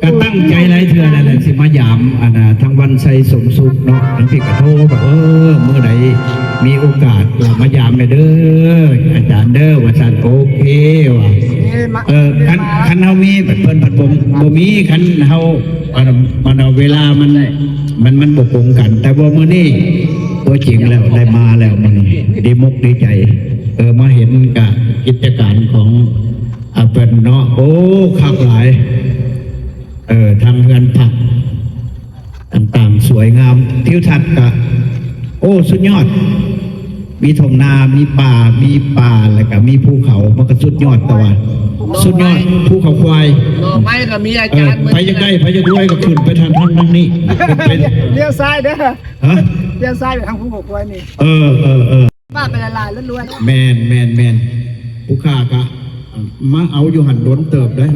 ກໍຕັ້ງໃຈຫຼາຍເທື່ອແລ້ວແຫຼະ ຊິມາຢາມ ອັນນ່າ ທາງວັນໄຊສົມສຸກເນາະ. ທາງພີ້ກໍໂທບອກ ເອີ ມື້ໃດມີໂອກາດລະມາຢາມແດ່ເດີ ອາຈານເດີ ວ່າຊັ້ນ. ໂອເຄວ່າ ເອີ ຄັນ ຄັນເຮົາມີ ເພິ່ນ ເພິ່ນບໍ່ ບໍ່ມີ ຄັນເຮົາ ອັນ ອັນ ເວລາມັນ ມັນ ມັນບໍ່ກົງກັນ. ແຕ່ວ່າມື້ນີ້ຕົວຈິງແລ້ວ ໄດ້ມາແລ້ວມື້ນີ້ ດີມົກດີໃຈ ເອີ ມາເຫັນກະກິດຈະການຂອງ ອາ ເພິ່ນເນາະ. ໂອ້ ຄັກຫຼາຍ ເອີ ທັງເຮືອນພັກຕ່າງໆ ສວຍງາມ ທິວທັດກະ ໂອ້ ສຸດຍອດ ມີທົ່ງນາ ມີປ່າ ມີປ່າ ແລ້ວກະມີພູເຂົາ ມັນກະສຸດຍອດ. ແຕ່ວ່າສຸດຍອດ ພູເຂົາຄວາຍ ໜໍ່ໄມ້ກໍມີອາຈານ ເອີ ໃຜຢາກໄດ້ ໃຜຢາກລວຍກໍຂຶ້ນໄປທາງ ທາງນີ້ ຂຶ້ນໄປ ລ້ຽວຊ້າຍເດີ ຮະ ລ້ຽວຊ້າຍໄປທາງພູເຂົາຄວາຍນີ້ ເອີ ເອີ ເອີ. ປາໄປຫຼາຍໆ ລ້ວນໆ ແມ່ນ ແມ່ນ ແມ່ນ. ຜູ້ຂ້າກະມາເອົາຢູ່ຫັ້ນດົນເຕີບໄດ໋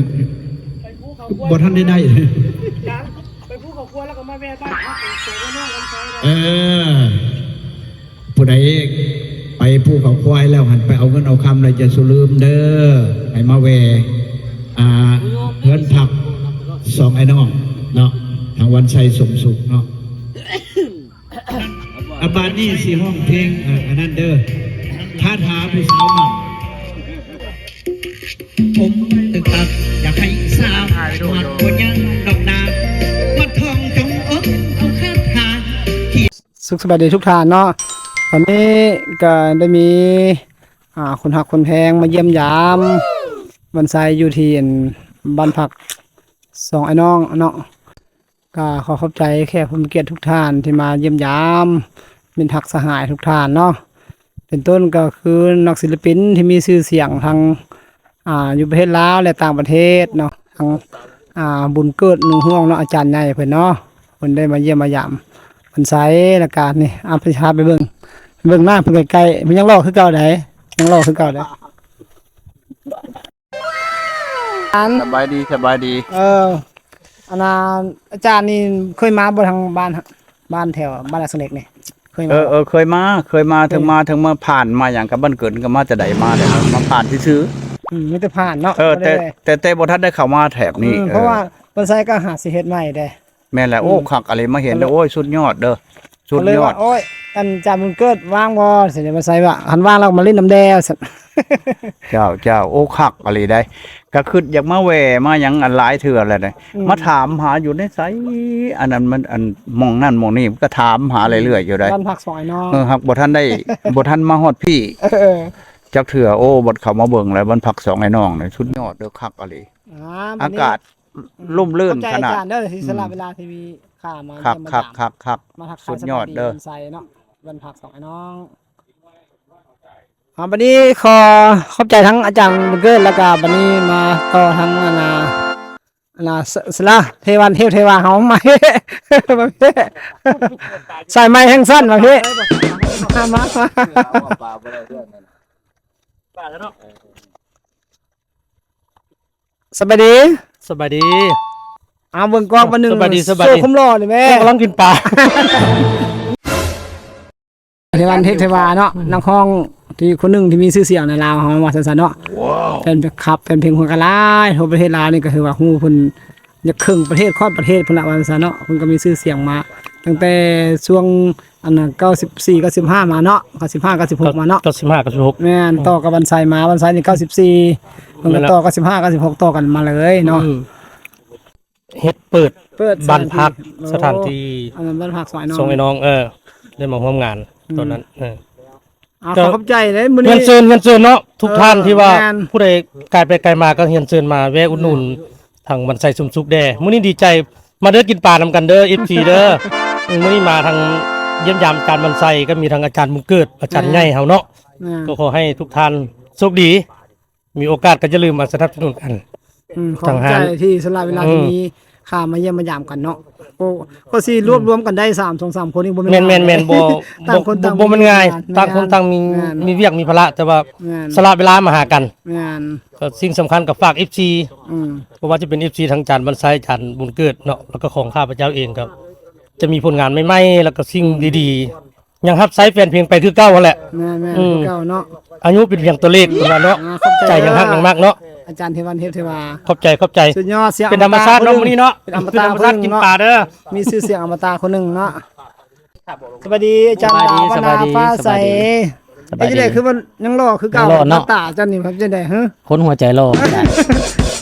ບໍ່ທັນໄດ້ໄດ້ ໄປພູເຂົາຄວາຍແລ້ວກໍມາແວ່ບ້ານພັກ ເອີ ຜູ້ໃດໄປພູເຂົາຄວາຍແລ້ວຫັ້ນ ໄປເອົາເງິນເອົາຄຳແລ້ວ ຢ່າສູ່ລືມເດີ ໃຫ້ມາແວ່ ອ່າ ເຮືອນພັກສອງອ້າຍນ້ອງເນາະ ທາງວັນໄຊສົມສຸກເນາະ. ອາ ບາດນີ້ຊິຮ້ອງເພງ ເອີ ອັນນັ້ນເດີ ຄາຖາຜູ້ສາວມັກ ຜົມຕຶກຕັກ ຢາກໃຫ້ສາວມັກບໍ່ຍັງດອກນາ ວັດທອງຈົ່ງອົບເອົາຄາຖາ. ສຸກສະບາຍດີທຸກທ່ານເນາະ. ວັນນີ້ກໍໄດ້ມີ ອ່າ ຄົນຮັກຄົນແພງມາຢ້ຽມຢາມວັນໄຊຢູ່ທີ່ ອັນ ບ້ານພັກສອງອ້າຍນ້ອງເນາະ. ກໍຂໍຂອບໃຈແຂກຜູ້ມີກຽດທຸກທ່ານທີ່ມາຢ້ຽມຢາມມິດຮັກສະຫາຍທຸກທ່ານເນາະ ເປັນຕົ້ນກໍຄືນັກສິລະປິນທີ່ມີຊື່ສຽງທັງ ອ່າ ຢູ່ປະເທດລາວ ແລະ ຕ່າງປະເທດເນາະ ທັງ ອ່າ ບຸນເກີດໜູຮ່ວງເນາະ ອາຈານໃຫຍ່ເພິ່ນເນາະ ເພິ່ນໄດ້ມາຢ້ຽມມາຢາມວັນໄຊ ແລ້ວກະນີ້ ອາ ພາໄປເບິ່ງ ເບິ່ງໜ້າເພິ່ນໃກ້ໆ ເພິ່ນຍັງຫຼໍ່ຄືເກົ່າໃດ໋ ຍັງຫຼໍ່ຄືເກົ່າໃດ໋. ສະບາຍດີ ສະບາຍດີ. ເອີ ອັນນ່າ ອາຈານນີ້ເຄີຍມາບໍ່ທາງບ້ານ ບ້ານແຖວບ້ານລາຊະເລັກນີ້ ເຄີຍມາບໍ່? ເອີ ເອີ ເຄີຍມາ ເຄີຍມາ ເຄີຍ ເຖິງມາ ເຖິງມາຜ່ານມາຫຍັງກັບບ້ານເກີດ ກໍມາແຕ່ໃດມາແລ້ວ ມາຜ່ານຊື່ໆ ອືມ ມີແຕ່ຜ່ານເນາະ ເອີ ແຕ່ ແຕ່ ແຕ່ບໍ່ທັນໄດ້ເຂົ້າມາແຖບນີ້ ເອີ ເພາະວ່າເພິ່ນໃຊ້ກໍຫາຊິເຮັດໃໝ່ເດ້. ແມ່ນແຫຼະ ໂອ້ ອືມ ຄັກອີ່ຫຼີ ມາເຫັນ ກໍເລີຍ ໂອ້ຍ ສຸດຍອດເດີ ສຸດຍອດ ກໍເລີຍວ່າ ໂອ້ຍ ອັນຈານບຸນເກີດວ່າງບໍ່ ຊິມາໃສ່ວ່າ ຄັນວ່າງແລ້ວມາຫຼິ້ນນຳແດ່ ເຈົ້າ ເຈົ້າ ໂອ້ ຄັກອີ່ຫຼີໃດ໋ ກະຄຶດຢາກມາແວ່ມາຫຍັງ ອັນ ຫຼາຍເທື່ອແລ້ວໃດ໋ ອືມ ມາຖາມຫາຢູ່ໃນໃສ ອັນນັ້ນມັນ ອັນ ໝ່ອງນັ້ນໝ່ອງນີ້ ກໍຖາມຫາເລື້ອຍໆຢູ່ໃດ໋ ບ້ານພັກສອງອ້າຍນ້ອງ ເອີ ຫາກບໍ່ທັນໄດ້ ບໍ່ທັນມາຮອດພີ້ ເອີ ຈັກເທື່ອ ໂອ້ ບັດເຂົ້າມາເບິ່ງແລ້ວ ບ້ານພັກສອງອ້າຍນ້ອງນີ້ ສຸດຍອດເດີ ຄັກອີ່ຫຼີ ອ່າ ອາກາດ ຮົ່ມລື່ນຂະໜາດ ອືມ ຂໍຂອບໃຈອາຈານເດີ ທີ່ສະຫຼະເວລາທີ່ມີຄ່າມາຢ້ຽມມາຢາມ ຄັກໆ ສຸດຍອດເດີ ວັນໄຊເນາະ ວັນພັກສອງອ້າຍນ້ອງ. ອ່າ ບັດນີ້ຂໍຂອບໃຈທັງອາຈານບຸນເກີດ ແລ້ວກະບັດນີ້ມາຕໍ່ທາງ ອັນນ່າ ອັນນ່າ ສະ ສະລາເທວັນເທວເທວາເຮົາ ມາ ມາ ສາຍໄມ້ແຫ່ງຊັ້ນ ມາ ມາ ມາ. ສະບາຍດີ ສະບາຍດີ ເອົາເບິ່ງກ້ອງປະໜຶ່ງ ສະບາຍດີ ສະບາຍດີ ໂຊຄວາມຫຼໍ່ນີ້ແມ່ ກຳລັງກິນປາ ເທວັນເທວເທວາເນາະ ນັກຮ້ອງທີ່ຄົນໜຶ່ງທີ່ມີຊື່ສຽງໃນລາວເຮົາ ວ່າຊັ້ນໆເນາະ ແຟນຄລັບ ແຟນເພງເພິ່ນກໍຫຼາຍ ທົ່ວປະເທດລາວນີ້ກໍຖືວ່າຮູ້ເພິ່ນ ຢາກເຄິ່ງປະເທດ ຄອດປະເທດພຸ້ນລະ ວ່າຊັ້ນເນາະ ເພິ່ນກໍມີຊື່ສຽງມາຕັ້ງແຕ່ຊ່ວງ ອັນນັ້ນ ເກົ້າສິບສີ່ ເກົ້າສິບຫ້າ ມາເນາະ ເກົ້າສິບຫ້າ ເກົ້າສິບຫົກ ມາເນາະ ເກົ້າສິບຫ້າ ເກົ້າສິບຫົກ ແມ່ນ ອືມ ຕໍ່ກັບວັນໄຊມາ ວັນໄຊນີ້ ເກົ້າສິບສີ່ ເພິ່ນກໍ ແມ່ນລະ ຕໍ່ ເກົ້າສິບຫ້າ ເກົ້າສິບຫົກ ຕໍ່ກັນມາເລີຍເນາະ ອືມ ເຮັດເປີດ ເປີດບ້ານພັກ ສະຖານທີ່ ສະຖານທີ່ ໂອ້ ອັນນັ້ນບ້ານພັກສອງອ້າຍນ້ອງ ສອງອ້າຍນ້ອງ ເອີ ໄດ້ມາຮ່ວມງານ ອືມ ຕອນນັ້ນ ເອີ ອ່າ ກໍ ຂໍຂອບໃຈເດ້ມື້ນີ້ ຮຽນເຊີນ ຮຽນເຊີນເນາະ ທຸກທ່ານ ເອີ ທີ່ວ່າ ແມ່ນ ຜູ້ໃດກາຍໄປກາຍມາກໍຮຽນເຊີນມາແວ່ອຸດໜູນ ແມ່ນ ທາງວັນໄຊສົມສຸກແດ່ ມື້ນີ້ດີໃຈ ມາເດີກິນປານຳກັນເດີ ເອັຟຊີ ເດີ ມື້ນີ້ມາທາງຢ້ຽມຢາມອາຈານວັນໄຊ ກໍມີທັງອາຈານບຸນເກີດ ອາຈານ ແມ່ນ ໃຫຍ່ເຮົາເນາະ ແມ່ນ ກໍຂໍໃຫ້ທຸກທ່ານໂຊກດີ ມີໂອກາດກໍຢ່າລືມມາສະໜັບສະໜູນກັນ ອືມ ຂໍຂອບໃຈ ທາງຮ້ານ ທີ່ສະຫຼະເວລາ ອືມ ທີ່ມີຄ່າມາຢ້ຽມມາຢາມກັນເນາະ ໂອ້ ກໍຊິລວບລວມກັນໄດ້ສາມ ສອງສາມຄົນນີ້ບໍ່ແມ່ນ ແມ່ນໆ ບໍ່ ຕ່າງຄົນຕ່າງ ບໍ່ແມ່ນງ່າຍ ຕ່າງຄົນຕ່າງມີ ແມ່ນ ມີວຽກມີພາລະ ແຕ່ວ່າ ແມ່ນ ສະຫຼະເວລາມາຫາກັນ ແມ່ນ ກໍສິ່ງສຳຄັນກໍຝາກ ເອັຟຊີ ອືມ ບໍ່ວ່າຈະເປັນ ເອັຟຊີ ທາງອາຈານວັນໄຊ ອາຈານບຸນເກີດເນາະ ແລ້ວກໍຂອງຂ້າພະເຈົ້າເອງ ກໍຈະມີຜົນງານໃໝ່ໆ ແລ້ວກໍສິ່ງດີໆ ຍັງຮັບໃຊ້ແຟນເພງໄປຄືເກົ່າຫັ້ນແຫຼະ ແມ່ນໆ ອືມ ຄືເກົ່າເນາະ ອາຍຸເປັນພຽງຕົວເລກເພິ່ນວ່າເນາະ ອ່າ ຂອບໃຈ ໃຈຍັງຮັກຍັງມັກເນາະ ອາຈານເທວັນ ເທບເທວາ ຂອບໃຈ ຂອບໃຈ ສຸດຍອດ ສຽງ ເປັນທຳມະຊາດເນາະ ອະມະຕະຄົນໜຶ່ງ ມື້ນີ້ເນາະ ເປັນທຳມະຊາດ ເປັນທຳມະຊາດ ກິນປາເດີ ມີຊື່ສຽງອະມະຕະຄົນໜຶ່ງເນາະ. ສະບາຍດີອາຈານ ສະບາຍດີ ສະບາຍດີ ດາວວະນາຟ້າໃສ ສະບາຍດີ ເຮັດຈັ່ງໃດຄືມັນຍັງຫຼໍ່ຄືເກົ່າ ຍັງຫຼໍ່ເນາະ ໜ້າຕາເຈົ້ານີ້ເປັນຈັ່ງໃດຮະ? ຄົນຫົວໃຈຫຼໍ່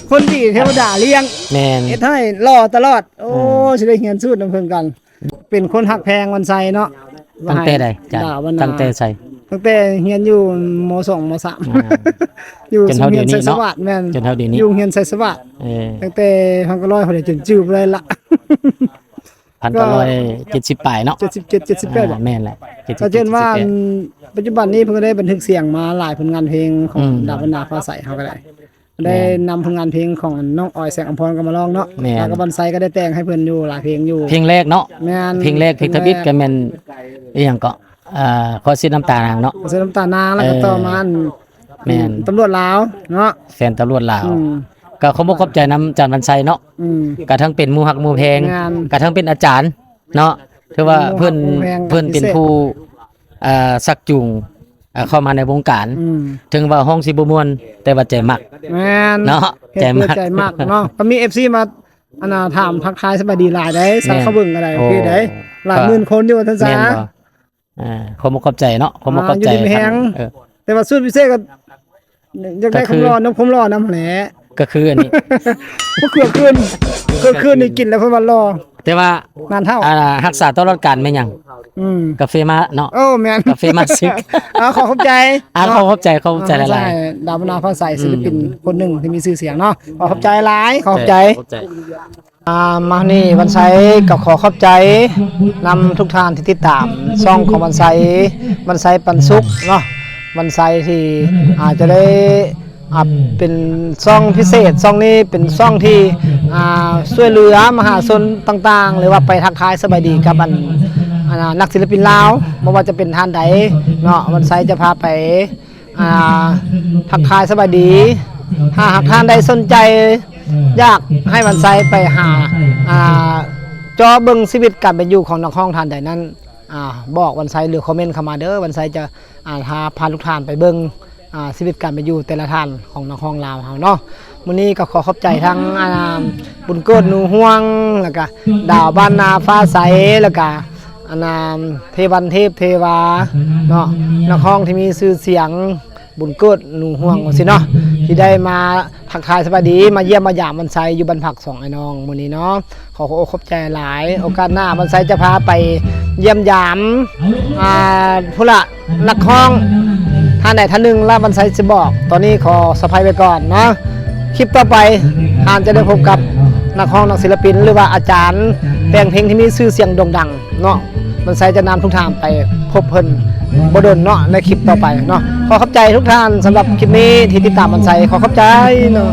ຄົນດີເທວະດາລ້ຽງ ແມ່ນ ເຮັດໃຫ້ຫຼໍ່ຕະຫຼອດ. ໂອ້ ອືມ ຊິໄດ້ຮຽນສູດນຳເພິ່ນກັນ. ເປັນຄົນຮັກແພງວັນໄຊເນາະ. ຕັ້ງແຕ່ໃດ? ດາວວະນາ ຕັ້ງແຕ່ໃສ? ຕັ້ງແຕ່ຮຽນຢູ່ ມໍສອງ ມໍສາມ ອ່າ ຢູ່ໂຮງຮຽນໄຊສະຫວາດ ແມ່ນ ຈົນເທົ່າດຽວນີ້ ຢູ່ໂຮງຮຽນໄຊສະຫວາດ ເອີ ຕັ້ງແຕ່ພັນເກົ້າຮ້ອຍ ພໍໄດ້ຈົນຈື່ບໍ່ໄດ້ລະ ພັນເກົ້າຮ້ອຍເຈັດສິບປາຍເນາະ ເຈັດສິບເຈັດ ເຈັດສິບແປດ ອ່າ ແມ່ນແຫຼະ ເຈັດສິບເຈັດ ເຈັດສິບແປດ ກໍເຊັ່ນວ່າ ປັດຈຸບັນນີ້ເພິ່ນກໍໄດ້ບັນທຶກສຽງມາຫຼາຍຜົນງານເພງຂອງ ອືມ ດາວວະນາຟ້າໃສເຮົາກໍໄດ້ ໄດ້ ແມ່ນ ນຳຜົນງານເພງຂອງນ້ອງອອຍ ແສງອຳພອນ ກໍມາຮ້ອງເນາະ ແມ່ນ ແລ້ວກໍວັນໄຊກໍໄດ້ແຕ່ງໃຫ້ເພິ່ນຢູ່ຫຼາຍເພງຢູ່ ເພງແລກເນາະ ແມ່ນ ເພງແລກ ເພງທຳອິດ ເພງແລກ ກໍແມ່ນ ອີ່ຫຍັງເກາະ ອ່າ ຂໍເຊັດນ້ຳຕານາງເນາະ ຂໍເຊັດນ້ຳຕານາງ ແລ້ວກໍ ເອີ ຕໍ່ມາ ແມ່ນ ຕຳຫຼວດລາວເນາະ ແຟນຕຳຫຼວດລາວ ອືມ ກໍຂໍຂອບໃຈນຳອາຈານວັນໄຊເນາະ ອືມ ກະທັງເປັນໝູ່ຮັກໝູ່ແພງ ແມ່ນ ກະທັງເປັນອາຈານເນາະ ຖືວ່າເພິ່ນ ເພິ່ນເປັນຜູ້ ເອີ ຊັກຈູງ ເຂົ້າມາໃນວົງການ ອືມ ເຖິງວ່າຮ້ອງຊິບໍ່ມ່ວນ ແຕ່ວ່າໃຈມັກ ແມ່ນ ເນາະ ເຮັດເພື່ອໃຈມັກ ໃຈມັກເນາະ ກໍມີເອັຟຊີມາ ອັນນ່າ ຖາມທັກທາຍສະບາຍດີຫຼາຍໃດ໋ ແມ່ນ ຊາວເຂົາເບິ່ງກໍໄດ້ ໂອ ໂອເຄໃດ໋ ຫຼາຍໝື່ນຄົນຢູ່ວ່າຊັ້ນຊະ ແມ່ນບໍ່? ອ່າ ຂໍຂອບໃຈເນາະ ຂໍຂອບໃຈ ອ່າ ຢູ່ດີມີແຮງ ເອີ ແຕ່ວ່າສູດພິເສດກໍຢາກໄດ້ຄວາມຫຼໍ່ ນົບຄວາມຫຼໍ່ນຳຫັ້ນແຫຼະ ກໍຄືອັນນີ້ ມະເຂືອຄືນ ມະເຂືອຄືນນີ້ກິນແລ້ວເພິ່ນວ່າຫຼໍ່ ແຕ່ວ່ານານເທົ່າ ອ່າ ຮັກສາຕະຫຼອດການແມ່ນຫຍັງ? ອືມ ກາເຟມາເນາະ ໂອ້ ແມ່ນ ກາເຟມາຊິກ ອ່າ ຂໍຂອບໃຈ ອ່າ ເນາະ ຂໍຂອບໃຈ ຂໍຂອບໃຈຫຼາຍໆ ດາວວະນາຟ້າໃສ ອືມ ສິນລະປິນຄົນໜຶ່ງທີ່ມີຊື່ສຽງເນາະ ຂໍຂອບໃຈຫຼາຍ ຂໍຂອບໃຈ ຂອບໃຈ ອ່າ ມານີ້ວັນໄຊກໍຂໍຂອບໃຈນຳທຸກທ່ານທີ່ຕິດຕາມຊ່ອງຂອງວັນໄຊ ວັນໄຊປັນສຸກເນາະ ວັນໄຊທີ່ອາດຈະໄດ້ ອ່າ ເປັນຊ່ອງພິເສດ ຊ່ອງນີ້ເປັນຊ່ອງທີ່ ອ່າ ຊ່ວຍເຫຼືອມະຫາຊົນຕ່າງໆ ຫຼືວ່າໄປທັກທາຍສະບາຍດີກັບອັນ ອັນ ນັກສິນລະປິນລາວ ບໍ່ວ່າຈະເປັນທ່ານໃດເນາະ ວັນໄຊຈະພາໄປ ອ່າ ທັກທາຍສະບາຍດີ ຖ້າຫາກທ່ານໃດສົນໃຈ ຢາກໃຫ້ວັນໄຊໄປຫາ ອ່າ ເຈາະເບິ່ງຊີວິດການເປັນຢູ່ຂອງນັກຮ້ອງທ່ານໃດນັ້ນ ອ່າ ບອກວັນໄຊ ຫຼື ຄອມເມັນເຂົ້າມາເດີ ວັນໄຊຈະ ອ່າ ພາ ພາທຸກທ່ານໄປເບິ່ງ ອ່າ ຊີວິດການເປັນຢູ່ແຕ່ລະທ່ານຂອງນັກຮ້ອງລາວເຮົາເນາະ ມື້ນີ້ກໍຂໍຂອບໃຈທັງ ອ່າ ບຸນເກີດ ໜູຮ່ວງ ແລ້ວກະ ດາວບ້ານນາຟ້າໃສ ແລ້ວກະ ອັນນ່າ ເທວັນ ເທບເທວາເນາະ ນັກຮ້ອງທີ່ມີຊື່ສຽງ ບຸນເກີດ ໜູຮ່ວງ ວ່າຊີ້ເນາະ ທີ່ໄດ້ມາທັກທາຍສະບາຍດີ ມາຢ້ຽມມາຢາມວັນໄຊຢູ່ບ້ານພັກສອງອ້າຍນ້ອງມື້ນີ້ເນາະ ຂໍຂອບອົກຂອບໃຈຫຼາຍ ໂອກາດໜ້າວັນໄຊຈະພາໄປຢ້ຽມຢາມ ອ່າ ພຸ້ນລະ ນັກຮ້ອງທ່ານໃດທ່ານໜຶ່ງລະວັນໄຊຊິບອກ ຕອນນີ້ຂໍສະໄພໄວ້ກ່ອນເນາະ ຄລິບຕໍ່ໄປທ່ານຈະໄດ້ພົບກັບນັກຮ້ອງ ນັກສິນລະປິນ ຫຼືວ່າອາຈານແຕ່ງເພງທີ່ມີຊື່ສຽງໂດ່ງດັງເນາະ ວັນໄຊຈະນຳທຸກທ່ານໄປພົບເພິ່ນບໍ່ດົນເນາະ ໃນຄລິບຕໍ່ໄປເນາະ ຂໍຂອບໃຈທຸກທ່ານສຳລັບຄລິບນີ້ທີ່ຕິດຕາມວັນໄຊ ຂໍຂອບໃຈເນາະ.